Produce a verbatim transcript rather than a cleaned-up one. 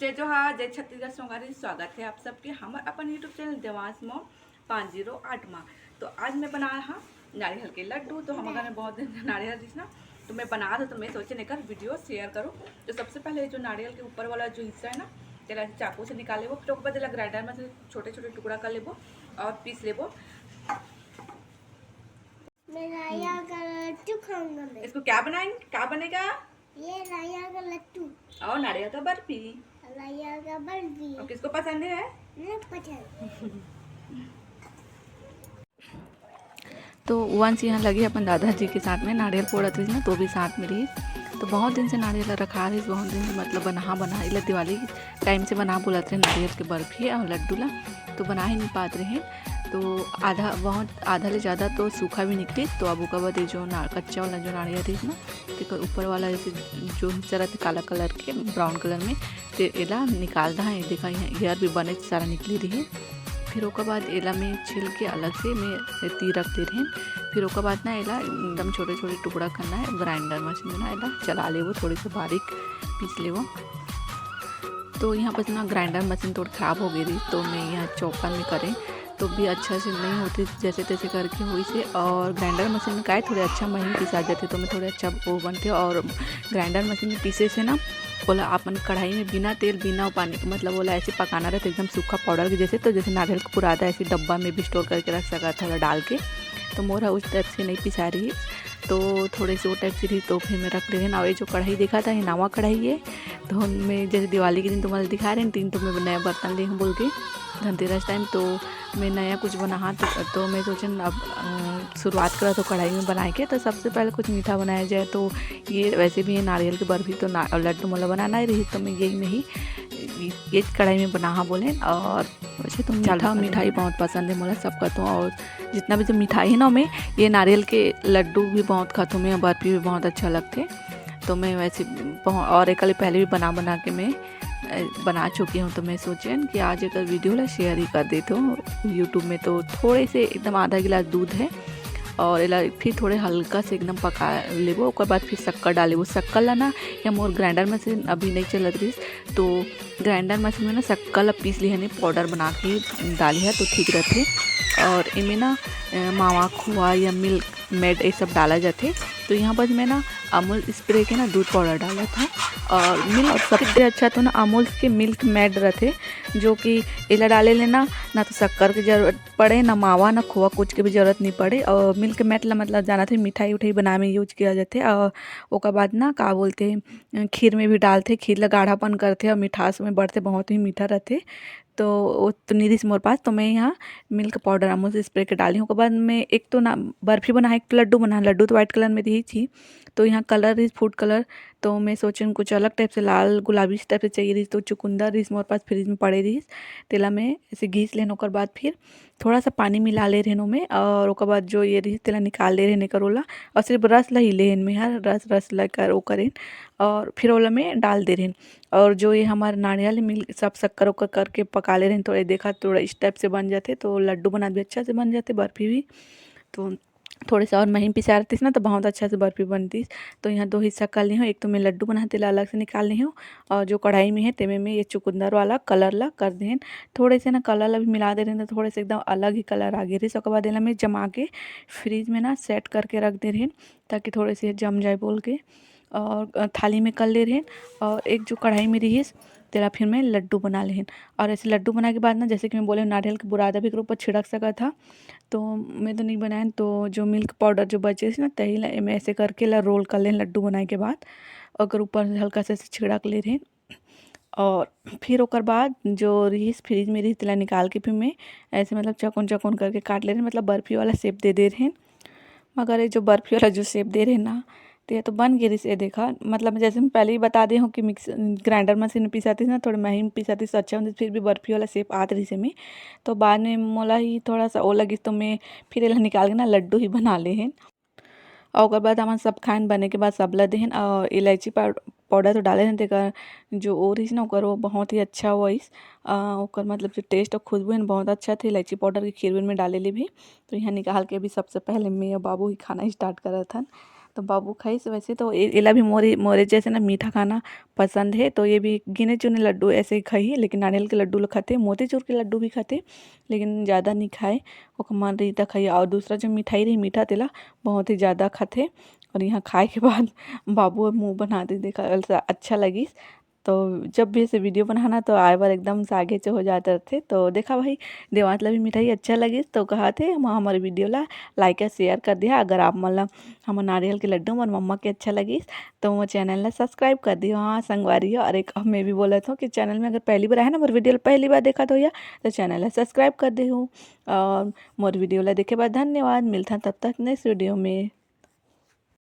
जय जोहार, जय छत्तीसगढ़ संगवारी, स्वागत है आप सबके हमर अपन YouTube चैनल देवांश मॉम पाँच जीरो आठ मा। तो आज मैं बनाए हा नारियल के लड्डू। तो हमर घर में बहुत दिन से नारियल रहिस ना, तो मैं बनात हूँ, तो मैं सोचे एकर वीडियो शेयर करूँ। तो सबसे पहले जो नारियल के ऊपर वाला जो हिस्सा है ना, तेला ऐसे चाकू से निकाल लेबो, फिर ओकर बाद एला ग्राइंडर में से छोटे छोटे टुकड़ा कर लेबो और पीस लेबो। मैं नारियल का लड्डू खाऊंगा मैं। इसको क्या बनाएंगे, क्या बनेगा? ये नारियल का लड्डू और नारियल का बर्फी। नारियल का बर्फी। और किसको पसंद है? मैं पसंद। तो वंश यहाँ लगे अपन दादाजी के साथ में नारियल फोड़त रहिस ना, तो भी साथ में रहिस। तो बहुत दिन से नारियल ला रखा रहिस, बहुत दिन से, मतलब, बना बना, एला दिवाली टाइम से बना बोलत रहे नारियल के बर्फी और लड्डू ला, तो बना ही नहीं पात रहे। तो आधा, बहुत आधा ले ज़्यादा तो सूखा भी निकलिस। तो अब ओकर बाद ये जो ना, कच्चा वाला जो नारियल रहिस ना, तेकर ऊपर वाला जैसे जो हिस्सा रहते काला कलर के, ब्राउन कलर में, ते एला निकाल दहा। ये देखा, यहाँ ईयर भी बने सारा निकली रही। फिर ओकर बाद एला मैं छील के अलग से मैं एती रख दे रहें। फिर ओकर बाद ना एला एकदम छोटे छोटे टुकड़ा करना है, ग्राइंडर मशीन में ना एला चला लेबो, थोड़ी सी बारीक पीस लेबो। तो यहाँ पर ना ग्राइंडर मशीन थोड़ी खराब हो गई रही, तो मैं यहाँ चॉपर में करें तो भी अच्छा से नहीं होती, जैसे तैसे करके होइस हे। और ग्राइंडर मशीन में काय थोड़े अच्छा महीन पिसा जाते, तो मैं थोड़े अच्छा वो बनते। और ग्राइंडर मशीन में पीसे से ना, ओला अपन कढ़ाई में बिना तेल, बिना पानी के, मतलब, ओला ऐसे पकाना रहता, एकदम सूखा पाउडर के जैसे, तो जैसे नारियल को पुराता ऐसे डब्बा में भी स्टोर करके रख सकत, थोड़ा डाल के। तो मोर ह उस टाइप से नहीं पिसा रही, तो थोड़े से वो टाइप से रही, तो फिर मैं रख दे रहें। और ये जो कढ़ाई देखा था, ये नवा कढ़ाई है, तो मैं जैसे दिवाली के दिन तुम्हारे दिखा रहे हैं, तीन तो मैं नया बर्तन ले हूँ बोल के धनतेरस टाइम, तो मैं नया कुछ बनाहा, तो, तो मैं सोचन अब अ, शुरुआत करा तो कढ़ाई में बनाए के। तो सबसे पहले कुछ मीठा बनाया जाए, तो ये वैसे भी ये नारियल के बर्फी तो ना, लड्डू मोला बनाना ही रही, तो मैं यही में ही ये कढ़ाई में बनाहा बोले। और वैसे तो मीठा, मिठाई बहुत पसंद है मोला, सब खाथों। और जितना भी जो मिठाई है ना, मैं ये नारियल के लड्डू भी बहुत खाथों मैं, बर्फी भी बहुत अच्छा लगते। तो मैं वैसे बहु-, और एक पहले भी बना बना के मैं अ, बना चुकी हूँ। तो मैं सोचेन कि आज एकर वीडियो ला शेयर ही कर देते हूँ YouTube में। तो थोड़े से एकदम आधा गिलास दूध है और एला फिर थोड़े हल्का से एकदम पका लेबो। ओकर बाद फिर शक्कर डालेबो। शक्कर ला ना, या मोर ग्राइंडर मशीन अभी नहीं चलत रहिस, तो ग्राइंडर मशीन में ना शक्कर ला पीस लिया, पाउडर बना के डाली है तो ठीक रहते। और एमे ना अ, मावा, खोआ या मिल्क मेड ये सब डाला जाथे। तो यहाँ पर मैं ना अमूल स्प्रे के ना दूध पाउडर डालत हूँ। और मिल्क सबसे अच्छा तो ना अमूल के मिल्क मेड रथे, जो कि एला डाले ले ना, ना तो शक्कर के जरूरत पड़े, ना मावा, ना खोआ, कुछ के भी जरूरत नहीं पड़े। और मिल्क मेड ला, मतलब, जाना थे, मिठाई उठाई बनाए में यूज किया जाथे। और ओकर बाद ना, का बोलते हैं, खीर में भी डालथे, खीर ला गाढ़ापन करथे और मिठास में बढ़थे, बहुत ही मीठा रहथे। तो वो तो नहीं रहिस मोर पास, तो मैं यहाँ मिल्क पाउडर अमूल से स्प्रे के डाली हूँ। ओकर बाद मैं एक तो ना बर्फी बना, एक तो लड्डू बना, लड्डू तो व्हाइट कलर में रही थी, तो यहाँ कलर रहिस फूड कलर, तो मैं सोचेन कुछ अलग टाइप से, लाल गुलाबी टाइप से चाहिए रहिस, तो चुकुंदर रहिस मोर पास, फ्रिज में पड़े रहिस, तेला मैं ऐसे घीस लेन। ओकर बाद फिर थोड़ा सा पानी मिला ले रहेन ओमे, और ओकर बाद जो ये रहिस, तेला निकाल ले रहेन एकर ओला, और सिर्फ रस ला ही लेहेन मैं हर, रस, रस ला कर वो करेन, और फिर ओला मैं डाल दे रहेन। और जो ये हमार नारियल मिल सब शक्कर ओकर करके पका ले रहेन, थोड़े देखा, थोड़ा इस टाइप से बन जाथे, तो लड्डू बना भी अच्छा से बन जाथे, बर्फी भी। तो थोड़े से और महीन पिसा रहतीस ना, तो बहुत अच्छा से बर्फी बनतीस। तो यहाँ दो हिस्सा कर ली हूँ, एक तो मैं लड्डू बना, तेला अलग से निकाल ली हूँ, और जो कढ़ाई में है, तेमे में ये चुकंदर वाला कलर ला कर देन। थोड़े से ना कलर ला भी मिला दे रहेन, तो थोड़े से एकदम अलग ही कलर आ गे रहिस। ओकर बाद एला मैं जमा के फ्रिज में ना सेट करके रख दे रहेन, ताकि थोड़े से जम जाए बोल के। और अ, थाली में कर ले रहेन, और एक जो कढ़ाई में रहिस, तेला फिर मैं लड्डू बना लेहेन। और ऐसे लड्डू बनाए के बाद ना, जैसे कि मैं बोले, नारियल के बुरादा भी एकर ऊपर छिड़क सकत हा, तो मैं तो नहीं बनाएन। तो जो मिल्क पाउडर जो बचे ना, तही ला मैं ऐसे करके ला रोल कर लेन लड्डू बनाए के बाद, ओकर ऊपर से हल्का से ऐसे छिड़क ले रहेन। और फिर ओकर बाद जो रहिस फ्रिज में रहिस, तेला निकाल के फिर मैं ऐसे, मतलब, चकोन चकोन करके काट ले रहेन, मतलब, बर्फी वाला शेप दे दे रहेन। मगर ये जो बर्फी वाला जो शेप दे रहेन ना, तो ये तो बन गे रहिस। ये देखा, मतलब, जैसे मैं पहले ही बता दे हूँ कि मिक्स-, ग्राइंडर मशीन में पिसातीस ना, थोड़े महीन पिसातीस तो अच्छा होतीस, फिर भी बर्फी वाला शेप आत रहिस एमे। तो बाद में मोला ही थोड़ा सा वो लगिस, तो मैं फिर एला निकाल के ना लड्डू ही बना लेहेन। और ओकर बाद हमन सब खाएन, बने के बाद सब ला देहेन। और इलायची पाउड-, पाउडर तो डाले रहेन, तेकर जो वो रहिस ना, ओकर वो बहुत ही अच्छा होइस। अ, ओकर, मतलब, जो टेस्ट और खुशबू है ना, बहुत अच्छा थे। इलायची पाउडर के खीर में डाले ले भी। तो यहाँ निकाल के अभी सबसे पहले मैं और बाबू ही खाना स्टार्ट करत हन। तो बाबू खाइस। वैसे तो ए-, एला भी मोरे, मोरे जैसे ना मीठा खाना पसंद हे, तो ये भी गिने चुने लड्डू ऐसे ही खाही, लेकिन नारियल के लड्डू ल खाथे, मोतीचूर के लड्डू भी खाथे, लेकिन ज़्यादा नहीं खाए। ओकर मन रही त खाही, और दूसरा जो मिठाई रही मीठा, तेला बहुत ही ज़्यादा खाथे। और यहाँ खाए के बाद बाबू ह मुँह बना दे, देखा, अच्छा लगिस। तो जब भी ऐसे वीडियो बनाना, तो आए बर एकदम से आगे च हो जात रथे। तो देखा भाई, देवांश ला भी मिठाई अच्छा लगिस, तो कहत हे, "हम, हमर वीडियो ला like या share कर दिहा। अगर आप मन ला हमर नारियल के लड्डू मोर मम्मा के अच्छा लगिस, तो मोर चैनल ला subscribe कर दिहो।" हाँ संगवारी हो, और एक अब मैं भी बोलत हूँ कि चैनल में अगर पहली बार आए ना, मोर वीडियो ला पहली बार देखत होइहा, तो चैनल ला subscribe कर दिहो। और मोर वीडियो ला देखे बर धन्यवाद। मिलथन तब तक नेक्स्ट वीडियो में।